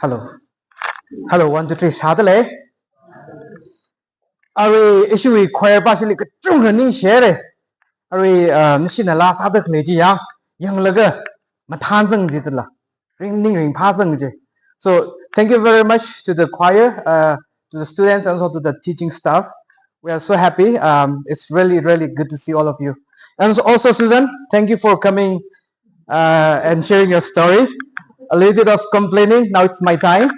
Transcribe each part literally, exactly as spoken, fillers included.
Hello. Hello, one, two, three, sādalei. Arui, ishiwui choir pa chili kachungkha ningshire. Arui, uh, nashina laa sāda khalei chi yang, yanglaga mathānsang jidala. Ring ning ringphāsang ji. So, thank you very much to the choir, uh, to the students, and also to the teaching staff. We are so happy. Um, it's really, really good to see all of you. And also, Susan, thank you for coming uh, and sharing your story. A little bit of complaining. Now it's my time.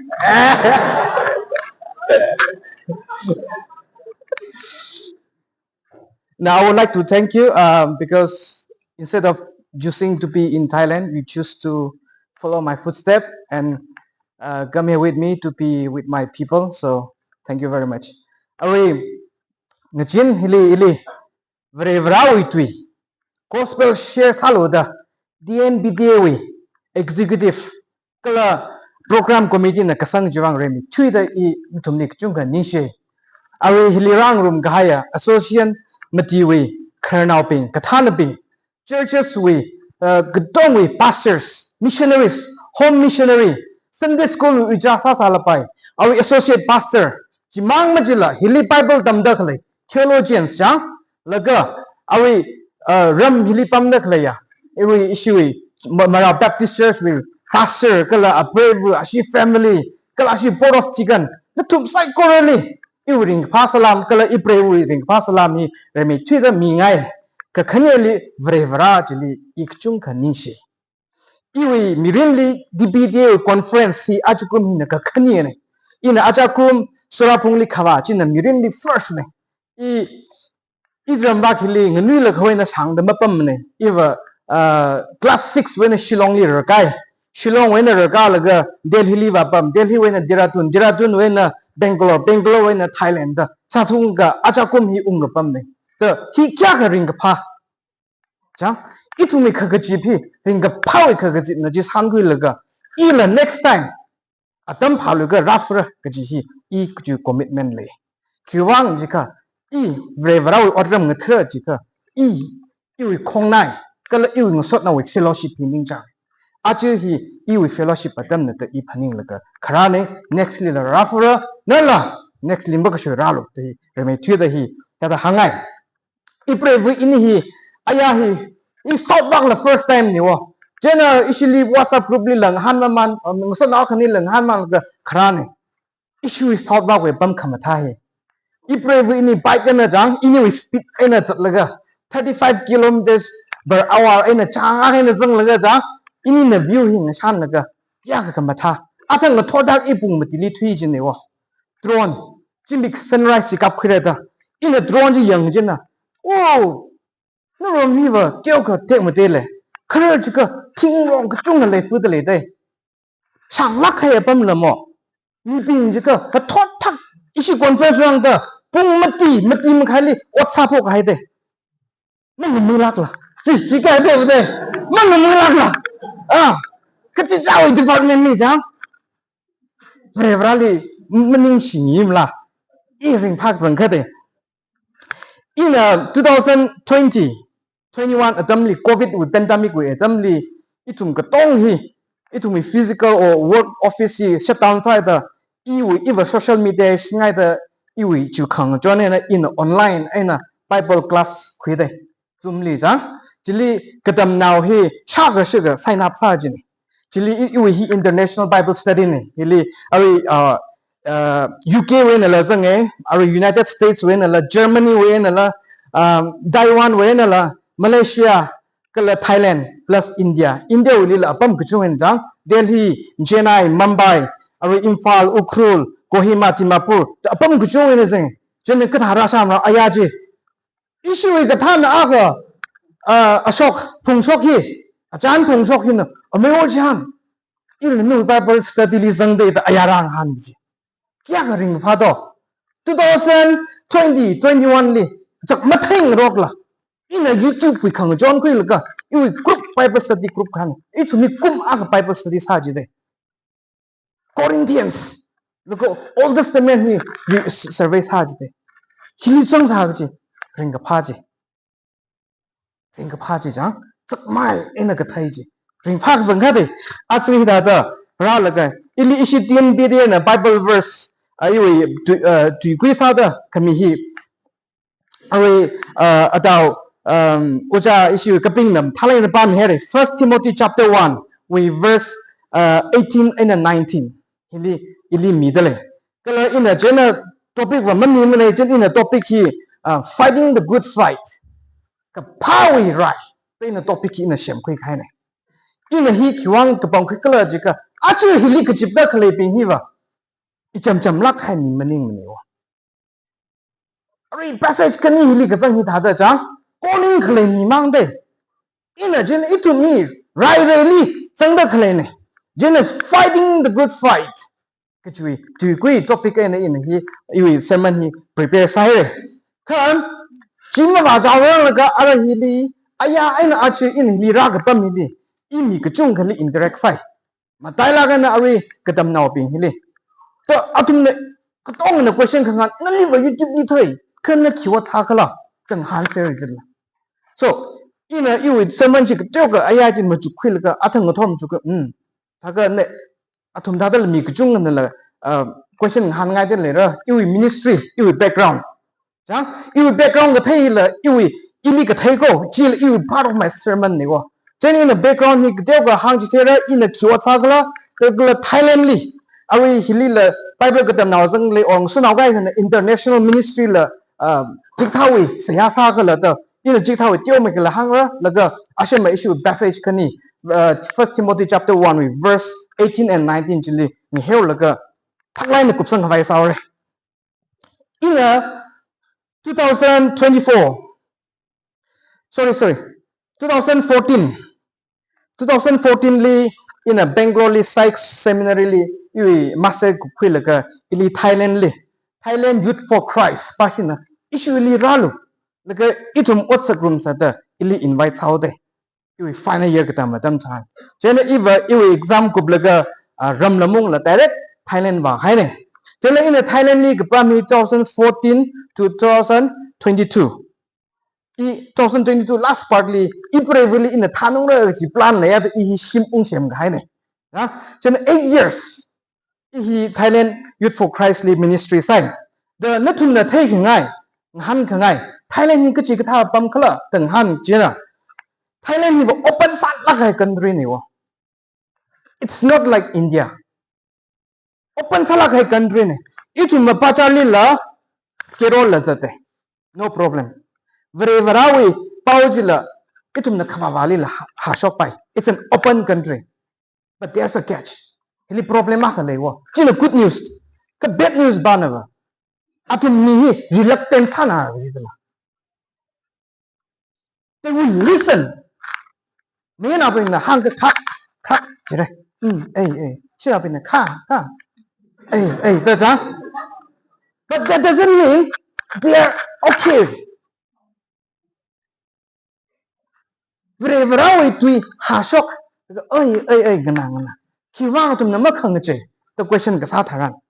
Now, I would like to thank you, um, because instead of choosing to be in Thailand, you choose to follow my footstep and, uh, come here with me to be with my people. So, thank you very much. Arui, ngazin hili, ili, Varivarāwui tui, gospel share sālu da, D N B D A wui executive kala program committee na kasang chiwui vang rimeithuida i nathumli kachungkha ningshi. Arui hili rāngarum kahaiya association matiwui khararnaobing, kathānabing, churches wui, uh, katongwui pastors, missionaries, home missionary, Sunday school wui ojā sāsālapai, arui associate pastor, chimang machila, hili Bible tamda khalei theologians chang, laga arui, uh, ram hili pamda khaleiya, arui ishiwui Ma-, Marou Baptist Church wui pastor, kala apreiva, ashi family, kala ashi board of deacon, nathum saikorali iwui ringkaphā salām, kala ipreiwui ringkaphā salām hi rimeithuida mingai. Kakhaneli Varivarā chili i kachungkha ningshi. Iwui mirinli D B D A conference hi ajakum hina kakhanine. Ina ajakum Surapungli khavā china mirinli first ne. I, i ramvak hili nganuilakha eina sāngda mapammane. Iva, uh, class six wui eina Shillong li rākai. Shillong wui eina rākalaga Delhi li vāpam, Delhi wui eina Dehradun, Dehradun wui eina Bangalore, Bangalore wui eina Thailand da sāthungkha ajakum hi ungkapamne. Da hi kayākha ringkaphā. Chang, ithumwui khakazip hi ringkaphāwui khakazipna chi sānkhuilaga, ila next time atam phāluikha rāfara kaji hi i kachi commitment lei. Khiwui vang jiakha, i Varivarāwui otram ngathā jiakha, i, iwui khongnai, kala iwui ngasotnaowui fellowship hi ningchāng. Aja hi iwui fellowship atamna da i phaninglaga kharāne, next lila rāfara, nala next li makashui rālu da hi rimeithuida hi, hithāda hāngngai. Ipreiva ini hi, aya hi, i South Bank la first time ne wo. Chieina ishili WhatsApp group lila ngahān mamān, um, ngasotnao akhani la ngahān mamānlaga kharāne. Ishiwui South Bank wui apam khamathā hi. Ipreiva ini bike eina chang, iniwui speed eina zatlaga, thirty-five kilometers per hour eina chang eina zanglaga chang, inina view hi ngashanlaga, kayākha khamathā. Athang ngathor tak i pung matili thui jine wo. Drone, zimik sunrise chi kapkhuira da. Ina drone chi yang chieina, "Oh, narom hiva teokha tekmatei lei. Kharar jiakha thingrong kachungkha lei," fuda lei dai. Shanglāk kahai apam la mo. Mibing jiakha ngathor tak, ishi conference rāngda pung mati, mati makhaili ot sāphok kahai dai. Mangamuilākla. Chi, chi kahai dai, dai. Mangamuilākla. Ah, kachichāwui department li chang, Varivarāli maningshimala, i ringphāzang kha dai. Ina two thousand twenty, twenty-one atamli, covid wui pandemic wui atamli, ithum katong hi, ithumwui physical or work office hi shutdown sāhaida, iwui, iva social media hi singaida, iwui chi khangachon eina, ina online eina Bible class khuidai. Zoom li chang, chili katamnao hi shākha shākha sign up sā jine. Chili i, iwui hi international Bible study ne. Hili, arui, uh, uh, U K wui einala zange, arui United States wui einala, Germany wui einala, um, Taiwan wui einala, Malaysia, kala Thailand, plus India. India wuilila apam kachung eina chang, Delhi, Chennai, Mumbai, arui Imphal, Ukhrul, Kohima, Dimapur, apam kachung eina zange. Chieina kathā rāshāmara aya chi. Ishiwui kathāna akha, ah, Ashok Phungshok hi, Achan Phungshok hina, ameo chihān, ila nawui Bible study li zangdai da aya rāngahān ji. Kayākha ringphā do. Two thousand twenty, twenty-one li, chak matheingarokla, ina YouTube wui khangachon khuilaga, iwui group Bible study group kahān, ithumwui kum akha Bible study sā jidai. Corinthians, laga Old Testament hi re-, s-, survey sā jidai. Hili zangsā kaji, ringkaphā chi. Ringkaphā chi chang, chakmai eina kathei chi. ringphā kazang kha de. Aja hithāda rālaga, ili ishi T N B D na Bible verse, ah, iwui tui, ah, tuikui sāda khami hi. Arui, ah, atao, um, ojā ishi kapingna mathālāk eina pāmihaira. First Timothy chapter one wui verse, ah, eighteen and nineteen. Hili, ili midalei. Kala ina chieina topic va maminei, chieina ina topic hi, ah, fighting the good fight. Kaphāwui rai. Da ina topic hi ina semkhui kahaina. Ina hi khiwuivang kapangkhui khala jiakha, aja hili kazipda khaleibing hiva icham chamlāk kahai mi maningmanei wo. Arui passage khani hili kazang hithāda chang, calling khalei mi mang de. Ina chieina ithum mi rai raili zangda khaleina. Chieina fighting the good fight kachiwui tuikui topic eina ina hi, iwui sermon hi prepare sāhaira. Kha, chi mavāzāranglakha ara hili, aya eina aja ina hili rākapam hili, i mi kachungkhali interact sāi. Matailāk eina arui katamnaobing hili. To athumna katongna question khangahān, naliva YouTube li thoi, kha na khiwui thā khala, da ngahānserra jila. So, ina iwui sermon chi kateokha aya chi machukkhuilaga, athang ngathor machukka, hmm. Thākha ne, athum thāda mi kachungkhanala, ah, question ngahānngaida leira, iwui ministry, iwui background. Chang, iwui background katheila, iwui ili kathei ko, chila iwui part of my sermon nei wo. Chieina ina background hi kateokha hāngchitheira, ina khiwui thā khala, kala Thailand li. Arui hilila Bible katamnao zanglei, or ngasotnao kahai eina international ministry la, ah, chikathāwui seihā sā khala da, ina chikathāwui teomeikha la hāngra, laga ashema ishi passage khani, ah, First Timothy chapter one wui verse eighteen and nineteen chili ngaheolaga thaklāk eina kupsang khavai sāhaora. Ina two thousand twenty-four, sorry, sorry, two thousand fourteen, two thousand fourteen li ina Bangalore li Sykes Seminary li iwui master kupkhuilaga ili Thailand li, Thailand Youth for Christ pāshina ishi ili rālu, laga ithum ot sāngarum sāda ili invite sāhaoda. Iwui final year katam atam chang. Chieina iva iwui exam kuplaga, ah, ramla mungla direct Thailand vāhaina. Chieina ina Thailand li kapam hi two thousand fourteen to two thousand twenty-two. I two thousand twenty-two last part li, April li ina thānungra kaji plan leiya da i hi shim ungsem kahaina. Ya, chieina eight years i hi Thailand Youth for Christ li ministry sāi. Da nathumna theikhangai, ngahānkhangai, Thailand hi kachikathā apam khala da ngahān chieina, Thailand hiva open sālāk kahai country nei wo. It's not like India. Open sālāk kahai country nei. Ithumva bazar lila, carol la zatta. No problem. Vare Varewui pao chila, ithumna khavāvālila hā, hāshokpai. It's an open country. But there's a catch. Hili problem akha lei wo. China good news. Kha bad news va nava, athum mi hi reluctant sāna kajila. They will listen. Mayarnaobingna hāngakha kha, kha, jira. Mm, eh, eh. Shinaobingna kha, kha. Eh, eh, da chang. But that doesn't mean they are okay. Vare Varewui tui hāshok. Oi, oi, oi, nganā, nganā. Khiwuivang athumna makhangachei da question kasā tharan,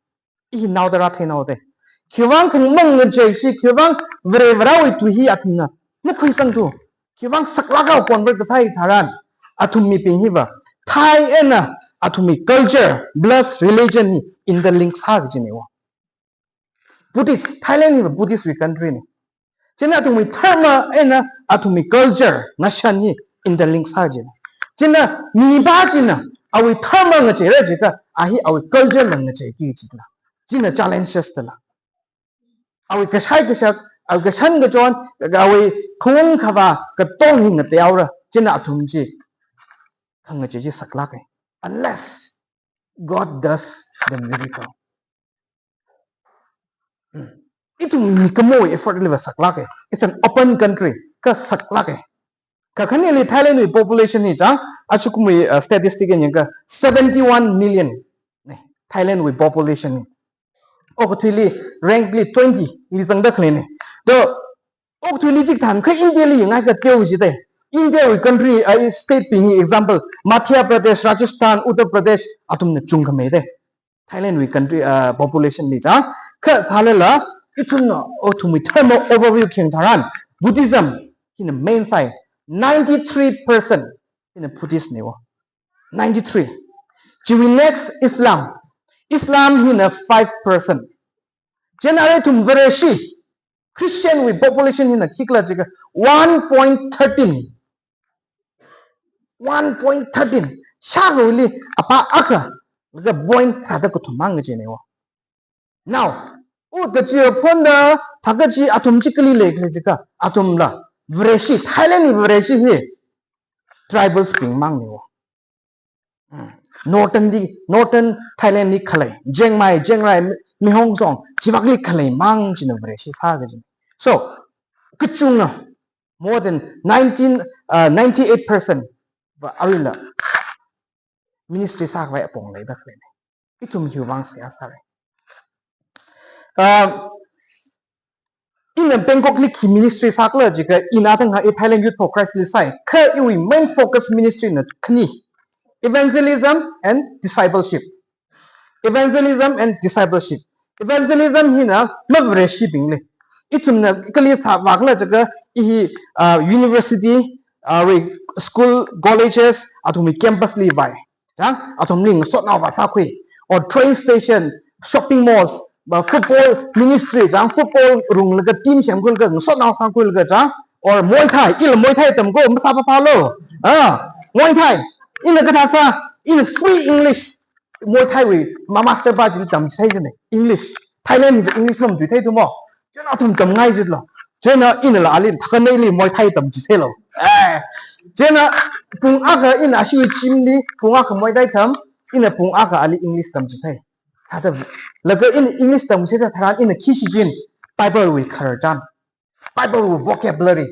i hi naoda rātheinao da. Khiwuivang khang makhangachei chi, khiwuivang Vare Varewui tui hi athumna makhuisangthu. Khiwuivang saklāka convert kasā hi tharan, athum mibing hiva Thai eina athumwui culture plus religion hi interlink sā kajinei wo. Buddhist, Thailand hiva Buddhist wui country nei. China athumwui dharma eina athumwui culture, ngashan hi interlink sā kajinei. China mipā china awui dharma ngacheira jiakha, a hi awui culture la ngacheiki kajila. China challenges dala. Awui kashai kashak, awui kashan kachon, awui khaung khavā, katong hi ngateohaora. China athum chi khangachei chi saklāka. Unless God does the miracle. Hmm. Ithum mikumowui effort liva saklāka. It's an open country. Kha saklāka. Kakhaneli Thailand wui population hi chang, achukumwui, uh, statistic eina yangakha seventy-one million nei, Thailand wui population hi. Okathuili rank li twenty li zangda khalei nei. To, okathuili chikathā kha India li yangngaikha teo jida. India wui country, uh, state bing hi example, Madhya Pradesh, Rajasthan, Uttar Pradesh, athumna chungkhamei da. Thailand wui country, uh, population li chang. Kha sālala, ithumna, athumwui dharma overview khayang tharan, Buddhism hina main sāi, ninety-three percent hina Buddhist nei wo. ninety-three. Chiwui next Islam. Islam hina five percent. Chieina arui ithum Vareshi, Christian wui population hina khikhala jiakha one point thirteen. One point thirteen. Shākhuili apā akha, laga point thāda kathum mang kajinei wo. Now, u kachi aphunda thākachi athum chi kali leikhala jiakha, athumla Vareshi, Thailand wui Vareshi hi tribals bing mangnei wo. Hmm. Northern li, Northern Thailand li khalei, Chiang Mai, Chiang Rai, Mae Hong Son, chivakli khalei mang china Vareshi sā kaji. So, kachungkha, more than nineteen, uh, ninety-eight percent va aruila ministry sākhavai apong leida khalei. Ithum hiwui vang seihā sāra. Um, ina Bangkok li khi ministry sākhala jiakha, ina thang ha i Thailand Youth for Christ li sāi. Kha iwui main focus ministry na khani. Evangelism and discipleship. Evangelism and discipleship. Evangelism hina ma Vareshibingli. Ithumna kali sāvākhala jiakha, i hi, uh, university, uh, re-, school, colleges, athumwui campus li vai. Chang, athumli ngasotnao vāsākhui. Or train station, shopping malls, ba football ministry, chang, football runglaga team semkhuilaga ngasotnao sākhuilaga chang. Or Muay Thai, ila Muay Thai tamko, masāpaphalo. Ah, Muay Thai, ina kathā sā, ina free English. Muay Thai wui ma master pa chili tamchithei jine, English. Thailand mi English mamatui thei thumo. Chieina athum tamngai jilo. Chieina inala ali thakhaneili Muay Thai tamchitheilo. Eh. Chieina pung akha ina ashiwui gym li, pung akha Muay Thai tam, ina pung akha ali English tamchithei. Thāda, laga ina English tamchithei tharan ina khi shichin, Bible wui khararchan, Bible wui vocabulary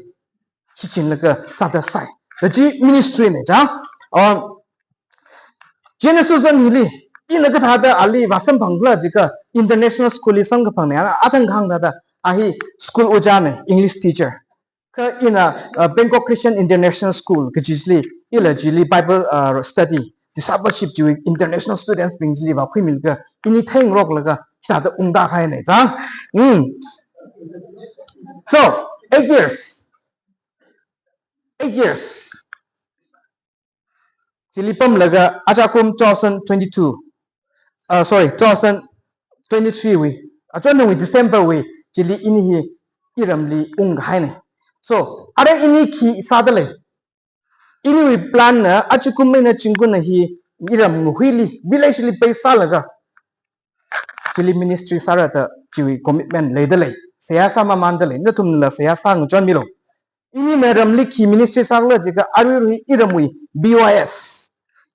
shichinlaga thāda sāi. Kaji ministry nei chang. Um, chieina Susan hili, ina kathāda ali vāsamphangkhala jiakha international school li samkaphang nei, ana athang kahāng thāda, a hi school ojā nei, English teacher. Kha ina, uh, Bangkok Christian International School kajili, ila chili Bible, uh, study, discipleship chiwui international students bing chili vākhuimilaga, ini theingaroklaga, hithāda ungda kahai nei chang. Hmm. So, eight years. Eight years. Chili pamlaga aja kum two thousand twenty-two, uh, sorry, two thousand twenty-three wui, achon thangwui December wui, chili ini hi iramli ungkahai nei. So, arui ini khi sāda lei. Iniwui plan na, aja kum eina zingkum eina hi iram ngahuili, village li base sālaga, chili ministry sāra da chiwui commitment leida lei. Seihā sāmamānda lei, nathumla seihā sāngachonmilo. Inina ramli khi ministry sākhala jiakha aruirui iramwui B Y S,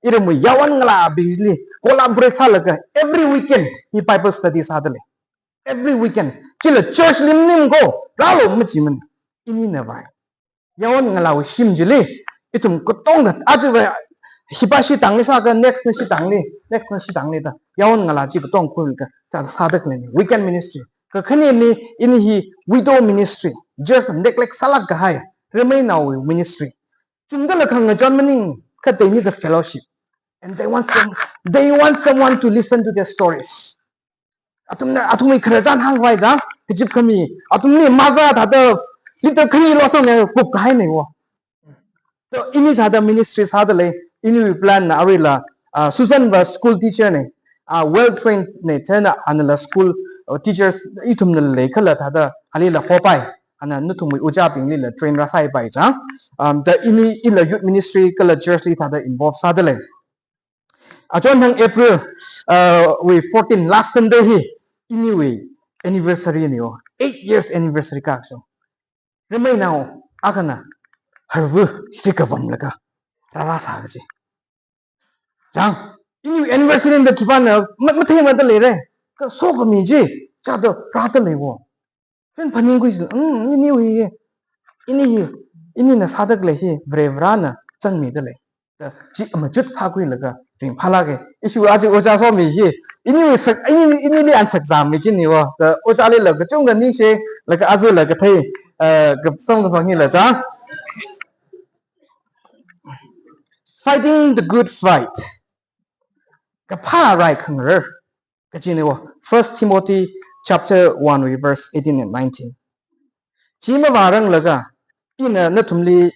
iramwui yaron ngalābingli collaborate sālaga every weekend hi Bible study sāda lei. Every weekend. Chila church li maningko, rālo majimana. Inina vai. Yaron ngalāwui shim chili, ithum katonga, aja vai, hipa shitangli sākha, next na shitangli, next na shitangli da. Yaron ngalā chi katong khuilaga, sā, sāda khalei nei. Weekend ministry. Kakhaneli, ini hi widow ministry. Church neglect sālāk kahai. Rimeinaowui ministry. Chungda lakhang ngachon maning, kha they need the fellowship. And they want some, they want someone to listen to their stories. Athumna, athumwui khararchan hāngkhavai chang, kazip khami, athumli maza thāda, little khani lo sāngna kup kahai nei wo. So, ini sāda ministry sāda lei, iniwui plan na aruila, ah, Susan va school teacher nei, ah, well trained nei, chieina anala school, uh, teachers ithumna leikhala thāda, alila hopai, ana nathumwui ojābinglila train rāsāpai chang. Um, da ini ila youth ministry kala church li thāda involve sāda lei. Achon thang April, uh, wui fourteen, last Sunday hi, iniwui anniversary nei wo, eight years anniversary kākso. Rimeinao akhana harva shri kavamlaga rāra sā kaji. Chang, iniwui anniversary da khipāna ma-, matheimada leira. Kha sokhami chi, chāda rāda lei wo. Ren phaningkhui si, mm, iniwui hi, ini hi, inina sāda khalei hi, Varivarāna chānmida lei. Da, chi, machut sākhuilaga, ringphālāka. Ishi aja ojā somi hi, iniwui sak, ini, inili ansak zāmi chi nei wo. Da, ojālila kachungkha ningshi, laga ajala kathei, eh, kasang kaphang hila chang. Fighting the good fight. Kaphā rai khangarar. Kaji nei wo, First Timothy chapter one wui verse eighteen and nineteen. Chi mavāranglaga, ina nathumli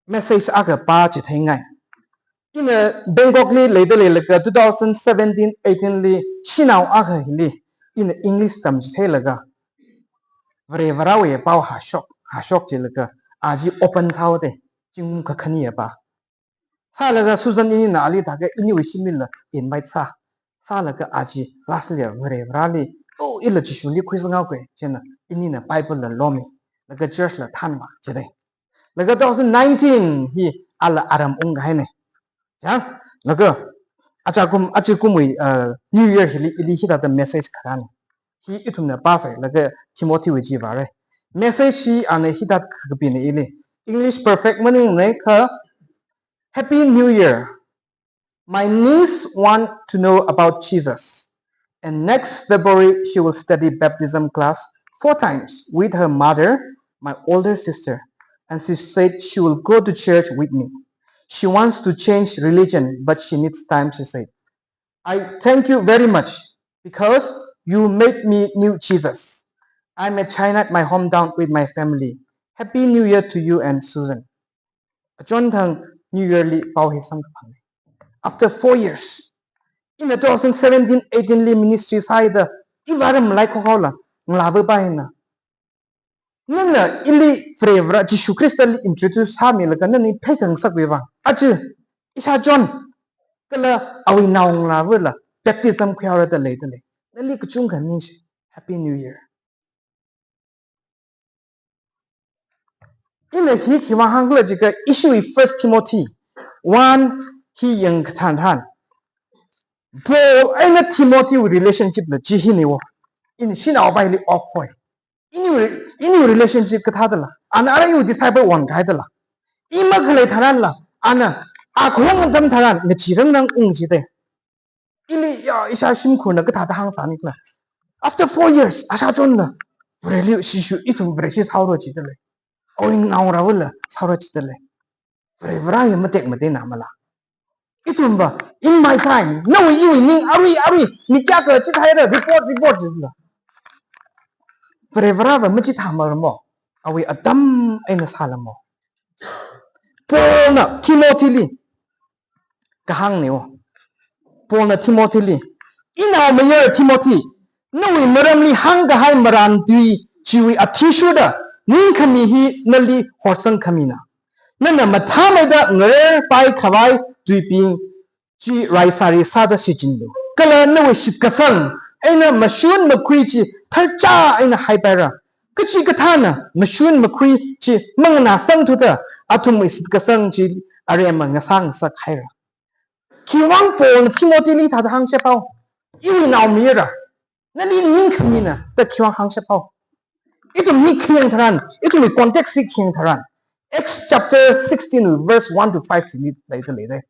message akha pāchitheingai. Ina Bangkok li leida leilaga two thousand seventeen eighteen li shanao akha hili ina English tamchitheilaga Varivarāwui pao hāshok, hāshok chilaga aja open sāhaoda, zingkum kakhane pa. Sālaga Susan inina ali thākha iniwui shimlila invite sā. Sālaga aja last li Varivarāli, oh, ila Jishuli khuisanghaoki, chieina inina Bible la lomi, laga church la thanma, jidai. Laga two thousand nineteen hi ala aram ungkahaina. Ya, laga aja kum, aja kumwui, uh, New Year hili ili hithāda message kharāna. Hi ithumna pāsai, laga Timothy wui chi vāra. Message hi ana hithāda kapina ili. English perfect maningmana kha, "Happy New Year. My niece want to know about Jesus. And next February, she will study baptism class four times with her mother, my older sister. And she said she will go to church with me. She wants to change religion, but she needs time," she said. "I thank you very much because you made me knew Jesus. I'm at China at my hometown with my family. Happy New Year to you and Susan." Achonthang New Year li pao hi samkaphang. After four years, ina two thousand seventeen eighteen li ministry sāhaida, iva aram malai khokhaola, ngalāva pa hina, nana ili Varivarā Jishu Khristali introduce sāmilaga nani phei khangasakwui vang, aja ishāchon kala awui naongalāvala baptism khuihaora da leida lei. Nali kachungkha ningshi. Happy New Year. Ina hi khiwui vang hāngkhala jiakha, ishiwui First Timothy one hi yangkathan tharan, Paul eina Timothy wui relationship la chi hina wo. Ina shanao pa hili off hoi. Iniwui, iniwui relationship kathādala, ana arui iwui disciple onkahaidala, i makhalei tharanla, ana a khong atam tharan ngachee rangrang ung jidai. Ili ya, ishā shimkhurna kathāda hāngsāni khala. After four years, ashāchonna Vareli Jishu, ithum Vareshi sāhaora jida lei. Awui naongarāvala sāhaora jida lei. Varivarā hi matek mateina mala. Ithumva, in my time, nawui iwui ning arui, arui, mi kayākha chithaira, report, report jila. Varivarāva machithāmara mo. Awui atam eina sāla mo. Paulna Timothyli kahāngna wo. Paulna Timothyli, "Inaomayara Timothy, nawui maramli hāngkahai marān tui chiwui athishurda ningkhami hi nali horsangkhamina. Nana mathāmeida ngarerpai khavai tuibing chi raisāri sāda shichinlu. Kala nawui shitkasang eina mashun makhui chi tharcha eina haipaira. Kachikathāna mashun makhui chi manganāsangthuda athumwui shitkasang chi aremma ngasā ngasak haira." Khiwui vang Paulna Timothyli thāda hāngshap haowa? Iwui naomayara, nali ningkhamina da khiwui vang hāngshap haowa? Ithum hi khayang tharan, ithumwui context hi khayang tharan, Acts chapter sixteen verse one to five chili leida leidai.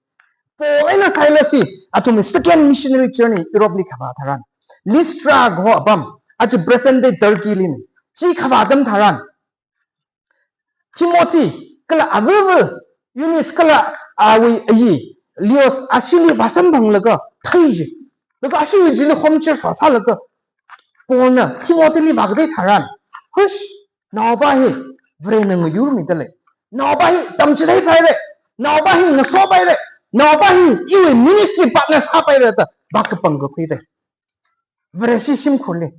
Paul eina Silas hi athumwui second missionary journey Europe li kavā tharan, Lystra kaho apam, aja present day Turkey lina, chi kavā atam tharan, Timothy kala avava Eunice kala awui ayi Lois ashili vāsamphanglaga thei ji. Laga ashiwui chili home church vāsālaga, Paulna Timothyli vākatei tharan, "Hush, naopa hi Varena ngayurmida lei. Naopa hi tamchitheipaira. Naopa hi ngasopaira. Naopa hi iwui ministry partner sāpaira," da vākapang kakhuidai. Vareshi shimkhurli.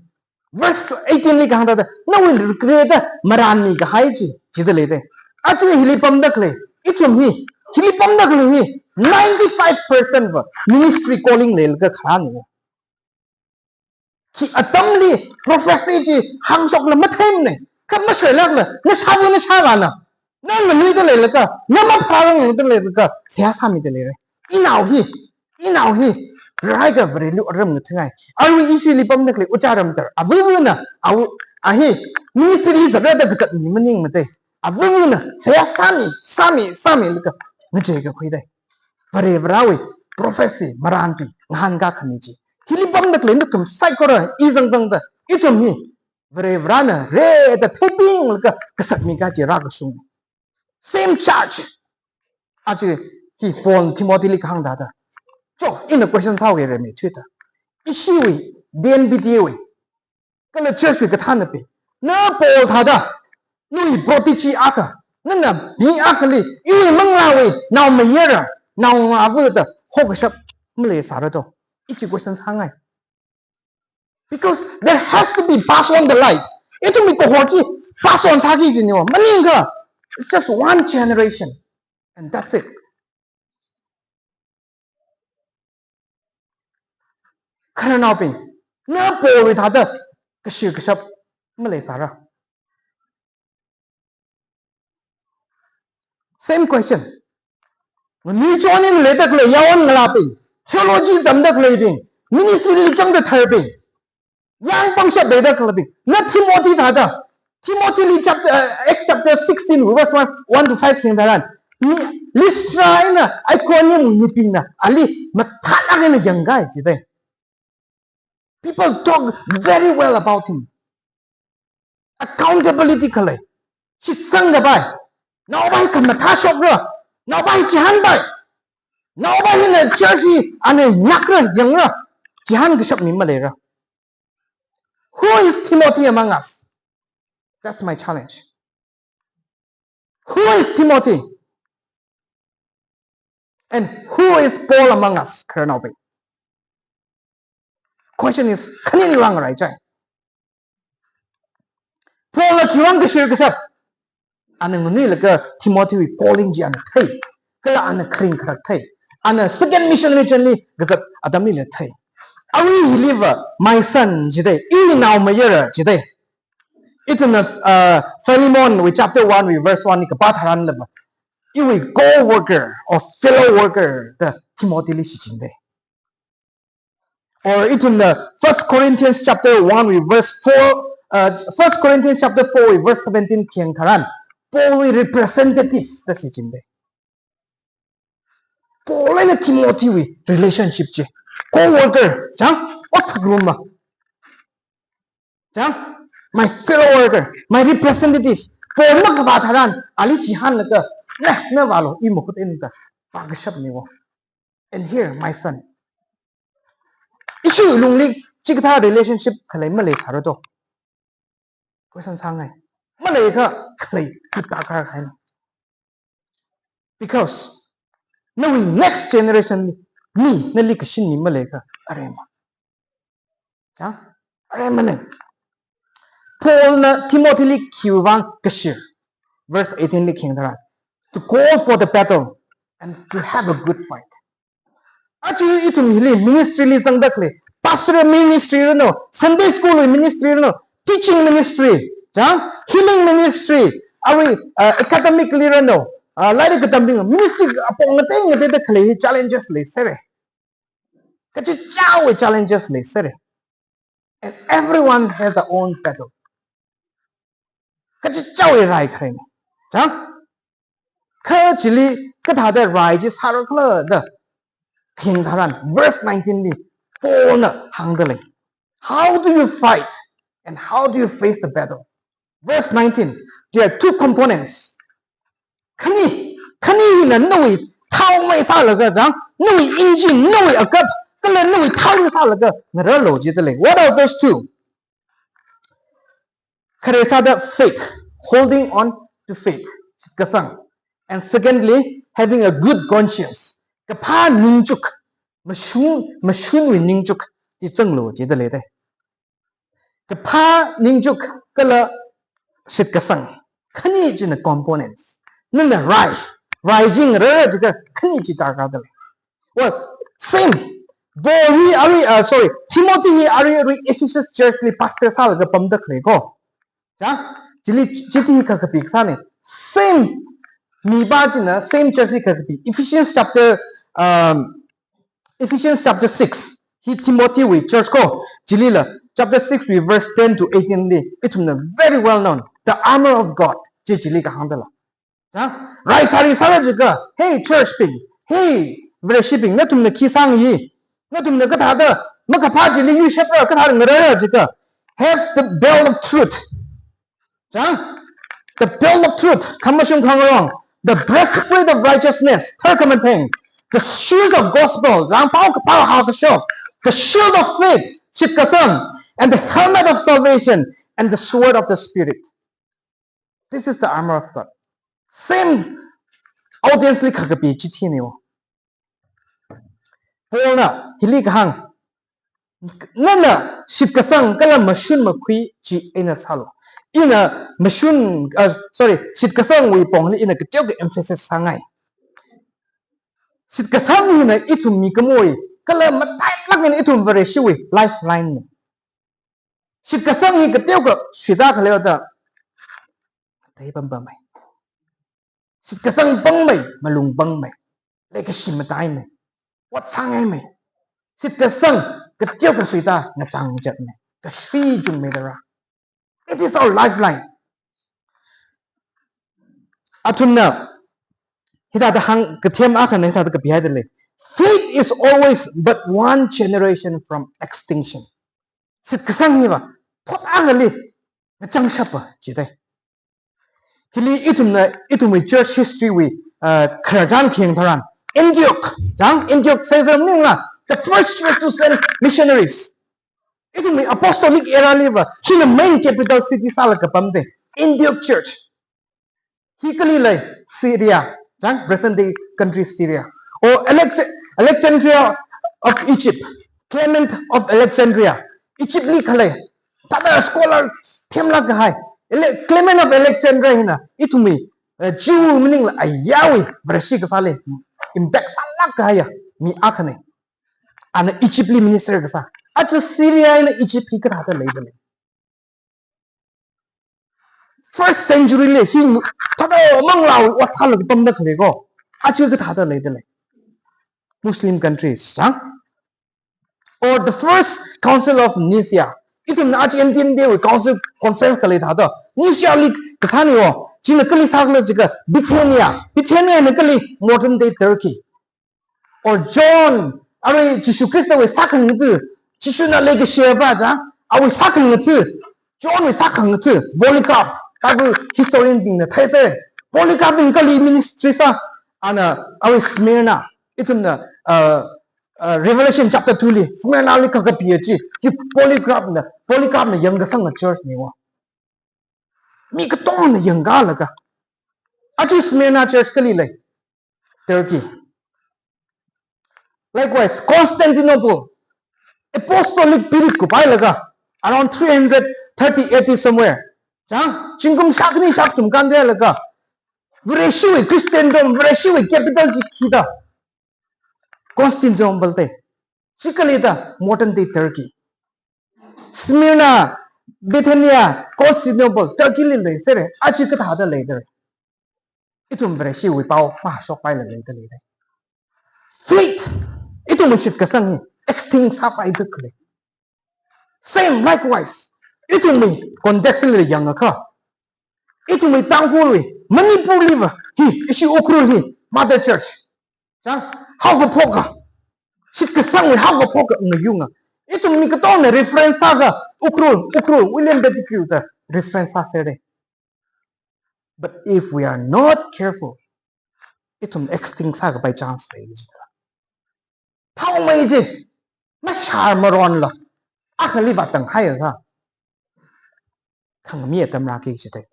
Verse eighteen li kahāng thāda, nawui rekreda marānmi kahai chi, jida leidai. Aja hili pamda khalei, ithum hi, hili pamda khalei hi, ninety-five percent va ministry calling leilaga kharāna. Khi atamli prophecy chi hāngshokla matheimana, kha mashoilākla, nashāva nashāvāna, na nganuida leilakha, na mapharāranglakha, seihā sāmida leira. Inao hi, inao hi, raiga Vareli otram ngathāngai. Arui ishili pamda khalei ucharam tar, avavana, avu, a hi, ministry zatrada kazat mi maningmada. Avavana, seihā sāmi, sāmi, sāmilaga, ngacheikakhuidai. Varivarāwui prophecy marānpi ngahānkā khami chi. Hili pamda khalei nathum saikora i zangzangda, ithum hi Varivarāna rida theipinglaga kasat mi kaji rākashung. Same church. Aja hi Paul Timothyli kahāng thāda. Cho, ina question sāhaoki remi thuida. Ishiwui D N B T A wui kala church wui kathānnapi, na Paul thāda, nawui protégé akha, nana mi akhali, iwui manglāwui naomayara, naongarāva̱ da hokashap maleisāra do? Ichi question sāngai. Because there has to be pass on the life. Ithumwui kahor chi pass on sāki jiniwo. Maningakha, it's just one generation. And that's it. Khararnaobing, na Paulwui thāda kashir kashap maleisāra? Same question. Nganuichon eina leida khalei yaron ngalābing, theology tamda khaleibing, ministry li changda tharbing, yang pangshap leida khaleibing, na Timothy thāda, Timothy li chapter, uh, Acts chapter sixteen, verse one, one to five khayang tharan, mi Lystra eina Iconium mibingna ali mathālāk eina yangkahai jidalei. People talk very well about him. Accountability khalei. Shitsang kapai. Naopai khamathā shokra. Naopai chihānpai. Naopai hina church hi ana nākra, yangra. Chihān kashap mi maleira. Who is Timothy among us? That's my challenge. Who is Timothy? And who is Paul among us? Khararnaobing. Question is, khanini vang rai chai. Paulna khiwuivang kashir kashap? Ana nganuilakha Timothy wui calling chi ana thei. Kala ana kharing kharak thei. Ana second missionary journey li kazat atamlila thei. Arui hiliva, my son jidalei, iwui naomayara jidalei. Ithumna, uh, Philemon wui chapter one wui verse one li kapā tharanlava, iwui co-worker or fellow worker da Timothy li shichindalei. Or ithumna First Corinthians chapter one wui verse four, uh, First Corinthians chapter four wui verse seventeen khayang tharan, Paulwui representative da shichindalei. Paul eina Timothy wui relationship chi, co-worker, chang, ot sakrumma. Chang, my fellow worker, my representative. Paul makapā tharan, ali chihānlaga, na, na vālu, i makhut eina da pākashapniwo. And here, my son. Ishi lungli chikathā relationship khalei maleisāra do? Question sāngai. Maleiakha khalei hi darkar kahaina. Because nawui next generation li, mi, nali kashin mi maleiakha aremma. Chang? Aremmana. Paulna Timothy li khiwuivang kashir? Verse eighteen li khayang tharan, to go for the battle and to have a good fight. Aja ithum hili ministry li zangda khalei, pastoral ministry ranu, Sunday school ministry ranu, teaching ministry, chang, healing ministry, arui, uh, academic li ranu, uh, lairik katambing ministry apong ngatei ngateida khalei hi challenges leisera. Kachichāwui challenges leisera. And everyone has their own battle. Kachichāwui rai kharena. Chang? Kha chili kathāda rai chi sārakhala da khayang tharan, verse nineteen li Paulna hāngdalei. How do you fight and how do you face the battle? Verse nineteen, there are two components. Khani, khani hina nawui thao mai sālaga chang, nawui engine, nawui akap, kala nawui thao mai sālaga ngararlu jidalei. What are those two? Khare sāda faith, holding on to faith, kasang. And secondly, having a good conscience. Kaphā ningchuk, mashun, mashunwui ningchuk chi zanglu jidalei de. Kaphā ningchuk kala shitkasang. Khani china components. Nana rai, rai chi ngarara jiakha khani chi darkar dalei. Well, same. Paul hi arui, uh, sorry, Timothy hi arui arui Ephesus church li pastor sālaga pamda khalei ko. Chang, chili, chili khakapi kasāna. Same. Mipā china same church li khakapi. Ephesians chapter, um, Ephesians chapter six. Hi Timothy wui church ko. Chilila chapter six wui verse ten to eighteen li ithumna very well known, the armor of God. Chi chili kahāngdalei. Chang, rai sāri sāra jiakha, hey church bing, hey Vareshi bing, nathumna khi sāngayi, nathumna kathāda makaphā chili yuishapra, kathāda ngarara jiakha, have the belt of truth. Chang, the belt of truth, khamashung khangarong, the breastplate of righteousness, tharkhamatheng, the shoes of gospel, chang, paokaphā haokashok, the shield of faith, shitkasang, and the helmet of salvation, and the sword of the Spirit. This is the armor of God. Same audience li khakapi chithi niwo. Paulna hili kahāng, nana shitkasang kala mashun makhui chi eina sālu. Ina mashun, ah, sorry, shitkasangwui pongli ina kateokha emphasis sāngai. Shitkasang hina ithum mikumowui kala matailāk eina ithum Vareshiwui lifeline na. Shitkasang hi kateokha suita khaleiya da, thei pampamei. Shitkasang pangmei, malung pangmei, leikashi mataimei, ot sāngaimei. Shitkasang kateokha suita ngachang zatmei, kashui chungmei dara. It is our lifeline. Athumna hithāda hāng, kathem akhana hithāda kapihaida lei. Faith is always but one generation from extinction. Shitkasang hiva thot akhali ngachang shapa jidai. Hili ithumna, ithumwui church history wui, uh, khararchan khayang tharan, Antioch, chang, Antioch sāsāra maningla, the first church to send missionaries. Ithumwui apostolic era liva hina main capital city sālaga pamdei, Antioch church. Hi kali lei? Syria, chang, present day country Syria. Or Alex-, Alexandria of Egypt, Clement of Alexandria, Egypt li khalei. Thāda scholar themlāk kahai. Ale-, Clement of Alexandria hina ithumwui, eh, Jew maningla ayarwui Vareshi kasāli impact sālāk kahaiya mi akhanei. Ana Egypt li minister kasā. Aja Syria eina Egypt hi kathāda leida lei? First century li hi thāda manglāwui ot sālaga pamda khalei ko. Aja kathāda leida lei? Muslim countries, chang? Or the first council of Nicaea. Ithumna aja N T N D wui council conference khalei thāda Nicaea li kasānei wo. China kali sākhala jiakha Bithynia. Bithynia na kali? Modern day Turkey. Or John, arui Jishu Khristawui sākhangatha, Jishuna leikashiyapa da, awui sākhangatha, Johnwui sākhangatha, Polycarp, Bible historian bingna theisai. Polycarp bing kali ministry sā? Ana awui Smyrna, ithumna, uh, uh, Revelation chapter two li Smyrna li kakapiya chi, chi Polycarp na, Polycarp na yangkasanga church nei wo. Mi katongna yangkalaga. Aja Smyrna church kali lei? Turkey. Likewise, Constantinople, apostolic period kupailaga, around three hundred thirty A D somewhere. Chang, zingkum shākhani shākathum kānda leilaga, Vareshiwui Christendom, Vareshiwui capital chi khi da? Constantinople dei. Chi kali da? Modern day Turkey. Smyrna, Bithynia, Constantinople, Turkey li leiserra, aja kathāda leida lei? Ithum Vareshiwui pao mashokpaila leida lei. Faith, ithumwui shitkasang hi extinct sāpaida khalei. Same, likewise, ithumwui context li yangakha, ithumwui Tangkhulwui, Manipur liva hi, ishi Ukhrul hi mother church, chang, haokaphoka, shitkasangwui haokaphoka ngayunga. Ithum mi katongna reference sākha Ukhrul, Ukhrul, William Pettigrew da reference sāserra. But if we are not careful, ithum extinct sākapai chance lei. Thaomei chi, mashār maronla, akhali vātang haiakha, khangami atam rāki jidai.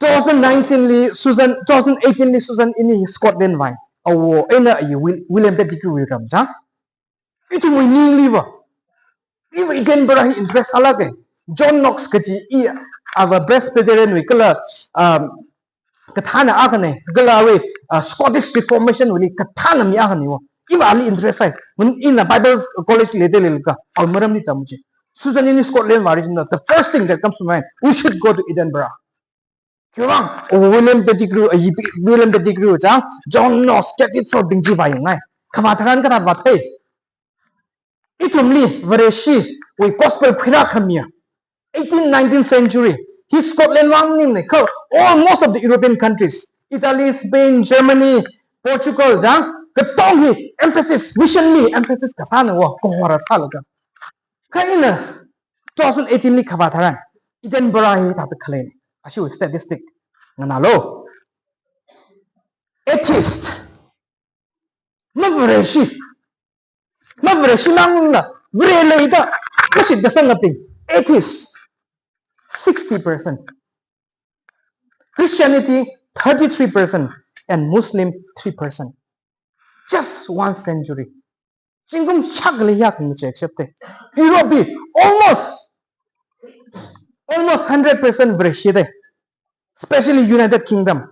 Two thousand nineteen li Susan, two thousand eighteen li Susan ini Scotland vai. Awo eina ayi Wil-, William Pettigrew wui ram chang. Ithumwui ningliva, iva Edinburgh hi interest sālāka. John Knox kaji i ava Presbyterian wui kala, um, kathāna akhanei, kala awui, uh, Scottish Reformation wuili kathāna mi akhanei wo. Iva ali interest sai. Mun ina Bible College leida leilaga, awui maramli tamchi. Susan ini Scotland vāra china, the first thing that comes to mind, we should go to Edinburgh. Khiwuivang, William Pettigrew, uh, William Pettigrew chang, John Knox, Catholic bing chi vāyangngai. Khavā tharan kathā vāthei? Ithumli Vareshiwui gospel khuirākhamiya eighteen, nineteenth century hi Scotland vang maningnei, kha all, most of the European countries, Italy, Spain, Germany, Portugal, chang, katong hi emphasis, mission li emphasis kasāna wo, kahora sālaga. Kha ina two thousand eighteen li khavā tharan, Edinburgh hi thāda khalei, ashiwui statistic nganālu. Atheist, mavareshi, mavareshi mangla, Vare leida mashitkasangabing, atheist, sixty percent. Christianity, thirty-three percent, and Muslim, three percent. Just one century. Zingkum shākha leiya khangachei shapte. Europe hi almost, almost hundred percent Vareshi te. Especially United Kingdom.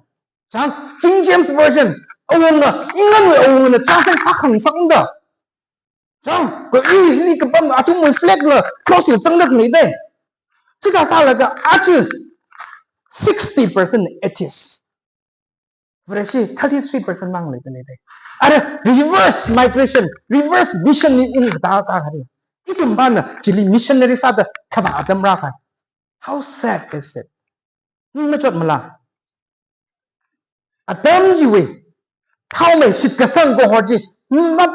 Chang, King James Version, awunga, England wui awungana chang sai sākhangasakda. Chang, ko ili kapam athumwui flag la cross la zangda khalei te. Chithā sālaga aja sixty percent atheist. Vareshi thirty-three percent mang leida lei te. Ara reverse migration, reverse mission ni in ta ta hari. Ithum pana chili missionary sāda kaba atam rākahai. How sad is it? Ning machotmala? Atam chiwui thaomei shitkasang kahor chi ma,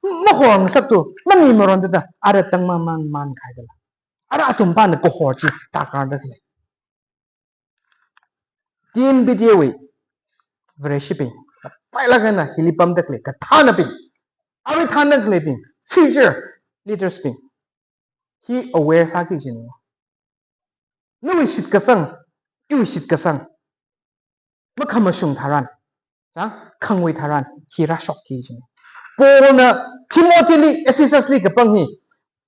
mahorngasaktu, mami maronda da, ara tangmamang mankahai kala. Ara athum pana kahor chi takarda khalei. T N B T A wui Vareshibing, pailaga na hili pamda khalei kathānabing, arui thānda khaleibing, future leaders bing, hi aware sāki kajina. Nawui shitkasang, iwui shitkasang makhamashung tharan, chang, khangui tharan hi rāshokki kajina. Paulna Timothy li, Ephesus li kapang hi,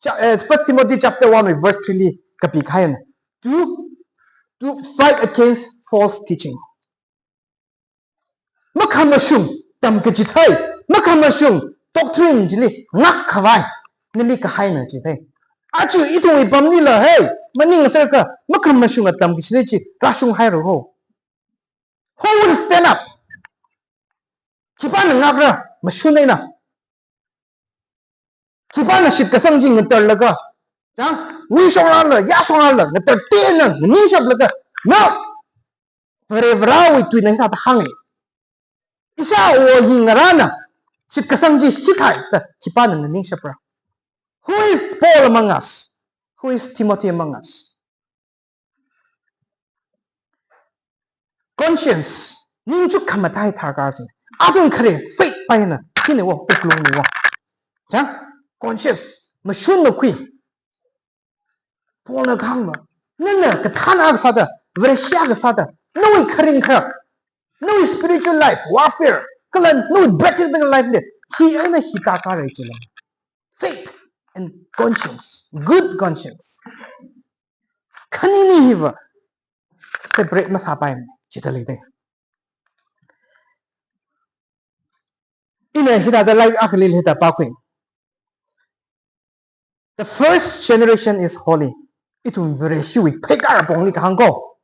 cha-, eh, First Timothy chapter one wui verse three li kapi kahaina. To, to fight against false teaching. Makhamashung tamkachithei, makhamashung doctrine chili ngakkhavai nali kahaina chithei. Aja ithumwui pamlila, hey, maning ngasakha, makhamashunga tamkachithei chi rāshunghaira ho. Who will stand up? Khipāna ngakra, mashun eina. Khipāna shitkasang chi ngatarlaga, chang, wui shongrāla, ya shongrāla, ngatartena nganingshaplaga, na, Varevārawui tuina hithāda hānga. Ishāwo yingngarāna shitkasang chi hithāi da khipāna nganingshapra? Who is Paul among us? Who is Timothy among us? Conscience, ningchuk khamatai tharkar chi. Athum khare faith paina, hina wo, wuklungna wo. Chang, conscience, mashun makhui. Paulna kahāngva, nana kathāna kasāda, Vareshi kasāda, nawui kharing kharak, nawui spiritual life, warfare, kala nawui practical life li, hi eina hi takarei chila. Faith and conscience, good conscience. Khanini hiva separate masāpaimana, chithā leida. Ina hithāda like akhali hithā pākhui. The first generation is holy. Ithum Vareshiwui pheikar pongli kahāng ko.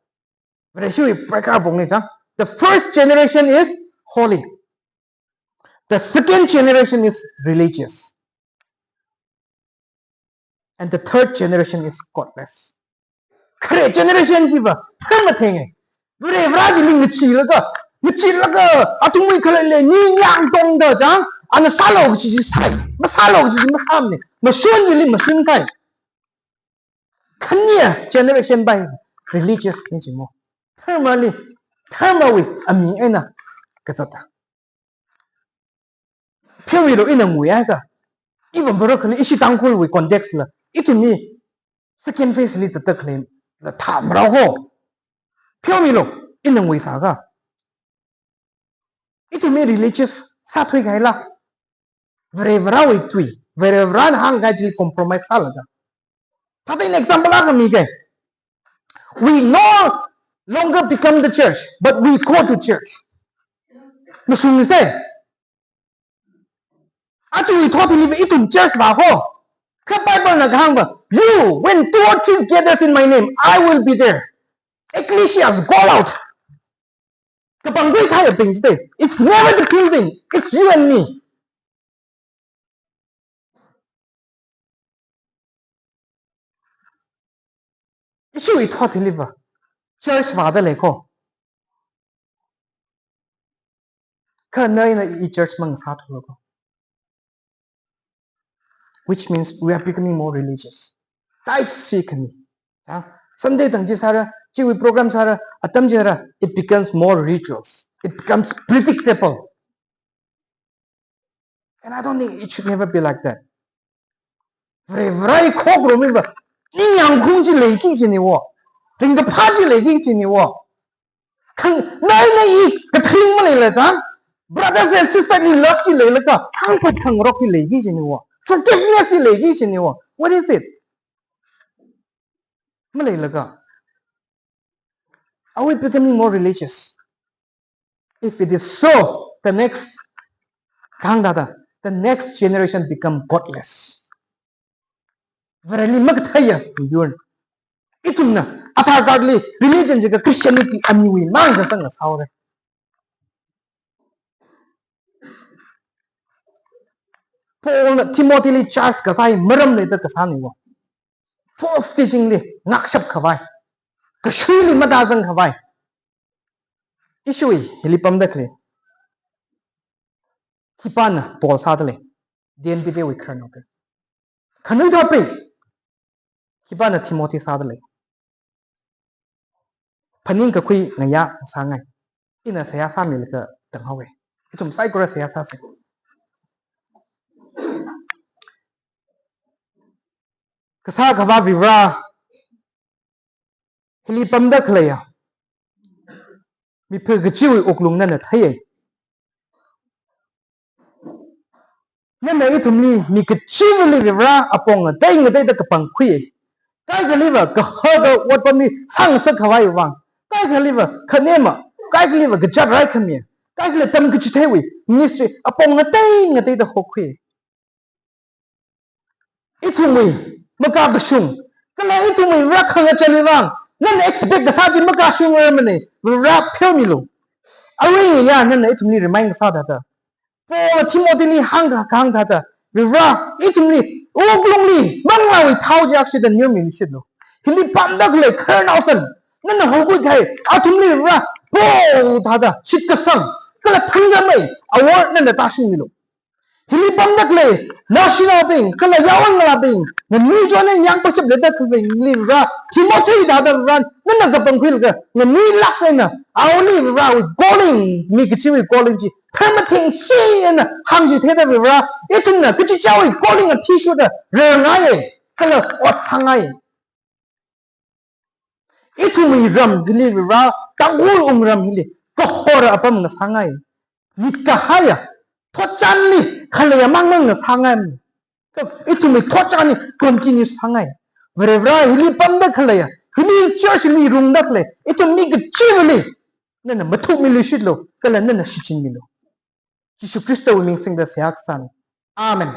Vareshiwui pheikar pongli chang. The first generation is holy. The second generation is religious. And the third generation is godless. Khare generation chiva, tharmatheng e. Varevāra chili ngacheelaga, ngacheelaga, athumwui khalei le, ningyāng tongda chang, ana sālu kachi chi sai, masālu kachi chi masāmane, mashun chili mashun sai. Khaniya generation pai religious ne chimo. Dharmali, dharmawui aming eina kazata. Pheomilo ina nguihaiakha, iva mbarok khani ishi Tangkhulwui context la, ithumwui second phase li zatda khaleila thāmarao ho. Pheomilo ina nguisāakha, ithumwui religious sāthuikahaila, Varevārawui tui, Varevārana hāngkahai chili compromise sālaga. Thāda ina example akha mikei. We no longer become the church, but we go to church. Mashungsa. Aja iwui thot hiliva ithum church vā ho. Kha Bible na kahāngva, you, when two or three gathers in my name, I will be there. Ecclesias, go out. Kapangkhui kahai bing chite. It's never the building, it's you and me. Ishiwui thot hiliva church vāda lei ko. Kha na ina i church mang sāthu ko. Which means we are becoming more religious. Taisi khani. Ha? Sunday tang chi sāra, chiwui program sāra, atam chi sāra, it becomes more rituals. It becomes predictable. And I don't think it should never be like that. Varevāra khokharum hiva, ningyāngkhaung chi leiki kajina wo. Ringkaphā chi leiki kajina wo. Khang, na ina i kathing maleila chang, brothers and sisters in love chi leilaga, hāngphat khangarok chi leiki kajina wo. forgiveness hi leiki shiniwo. What is it? Maleilaga, are we becoming more religious? If it is so, the next, kahāng thāda, the next generation become godless. Vareli makatheiya miyur. Ithumna Aadhaar card li religion jiakha Christianity amiwui mang kasang sāhaora. Paulna Timothy li charge kasā hi maram leida kasāniwo. False teaching li ngakshap khavai, kashuili matāzang khavai. Ishiwui hili pamda khalei, khipāna Paul sādalei? D N P D wui khararnaobing. Khanuithotbing, khipāna Timothy sādalei? Phaningkakhui ngayā sāngai. Ina seihā sāmilaga tanghaowa. Ithum saikora seihā sāsa. Kasā Akhava Vare, hili pamda khaleiya mipā kachiwui wuklung nana theiya. Nana ithumli mi kachivali Vare apong ngatei ngateida kapangkhuiya. Kaikhaliva kahaka otpamli sāngasak khavai vang, kaikhaliva khanema, kaikhaliva kazat raikhami, kaikhali tamkachitheiwui ministry apong ngatei ngateida hokhuiya. Ithumwui makakashung, kala ithumwui Vare khangachān vang, nana expect kasā chi makashungrarmana, Vare pheomilu. Aruiya nana ithumli remind kasā thāda, Paul Timothy li hāngkahāng thāda, Vare ithumli wuklungli manglāwui thao chi akshida nirmilu shitlu. Hili pamda khalei khararnaosan, nana hokhui kahai athumli Vare Paul thāda shitkasang kala thangkhamei award nana tāshungmilu. Hili pamda khalei nashinaobing kala yaron ngalābing, nganui chon eina yāng pachap leida khaleibingli Vare, Timothy thāda Vare nana kapangkhuilaga, nganuilāk eina awoli Varewui calling, mi kachiwui calling chi tharmathingsi eina hāngchitheida Vare, ithumna kachichāwui calling athishurda rarngaiya, kala ot sāngaiya. Ithumwui ram hili Vare, Tangkhul wungram hili kahor apam ngasāngai. Mitkahaiya, thotchanli khaleiya mangmang ngasāngai. Kha ithumwui thotchan hi continue sāngai. Vare, Vare hili pamda khaleiya, hili church li rungda khalei ithum mi kachivali nana mathukmilu shitlu, kala nana shichinmilu. Jishu Khristawui ming singda seihā kasāna. Amen.